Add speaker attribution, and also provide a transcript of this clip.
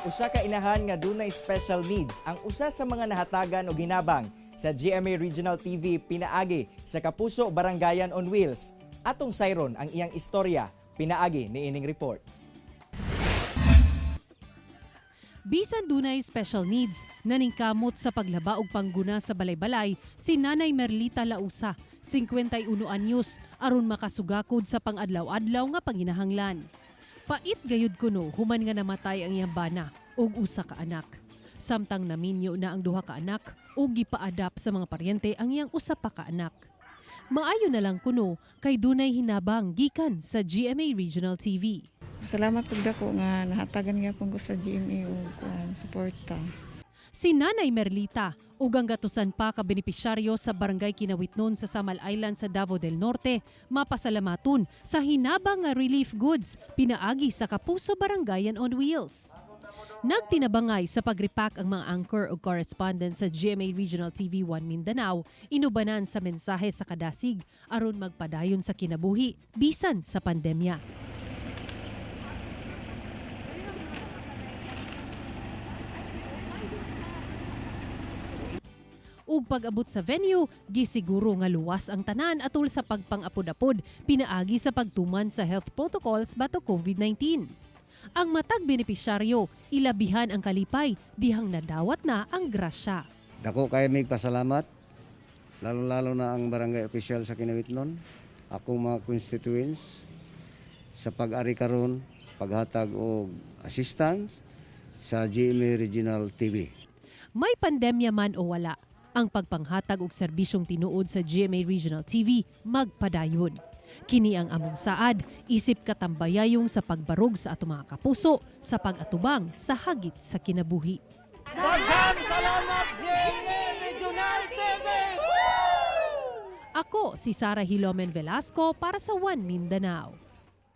Speaker 1: Usa ka inahan nga dunay special needs ang usa sa mga nahatagan og hinabang sa GMA Regional TV pinaagi sa Kapuso Barangayan on Wheels. Atong sayron ang iyang istorya pinaagi niining report.
Speaker 2: Bisan dunay special needs, naningkamot sa paglaba og pangguna sa balay-balay si Nanay Merlita Lausa, 51 anyos, aron makasugakod sa pangadlaw-adlaw nga panginahanglan. Pait gayud kuno human nga namatay ang iyang bana ug usa ka anak. Samtang naminyo na ang duha ka anak ug gipa-adapt sa mga paryente ang iyang usa pa ka anak. Maayo na lang kuno kay dunay hinabang gikan sa GMA Regional TV.
Speaker 3: Salamat pud dako nga nahatagan gyapon ko sa GMA og kuan, suporta.
Speaker 2: Si Nanay Merlita ug ang gatusan pa ka benepisyaryo sa Barangay Kinawitnon sa Samal Island sa Davao del Norte mapasalamaton sa hinabang nga relief goods pinaagi sa Kapuso Barangayan on Wheels. Nagtinabangay sa pag-repack ang mga anchor o correspondent sa GMA Regional TV 1 Mindanao, inubanan sa mensahe sa kadasig aron magpadayon sa kinabuhi bisan sa pandemya. Ug pag-abot sa venue, gisiguro nga luwas ang tanan atol sa pagpang-apod-apod pinaagi sa pagtuman sa health protocols batok COVID-19. Ang matag benepisyaryo, ilabihan ang kalipay dihang nadawat na ang grasya.
Speaker 4: Dako kay mig pasalamat, lalo-lalo na ang barangay official sa Kinawitnon, akong mga constituents sa pag-ari karon, paghatag og assistance sa GMA Regional TV.
Speaker 2: May pandemya man o wala, ang pagpanghatag og serbisyong tinuod sa GMA Regional TV magpadayon. Kini ang among saad, isip katambayayong sa pagbarog sa atong mga kapuso, sa pag-atubang sa hagit sa kinabuhi.
Speaker 5: Daghang salamat, GMA Regional TV!
Speaker 2: Ako si Sara Hilomen Velasco para sa One Mindanao.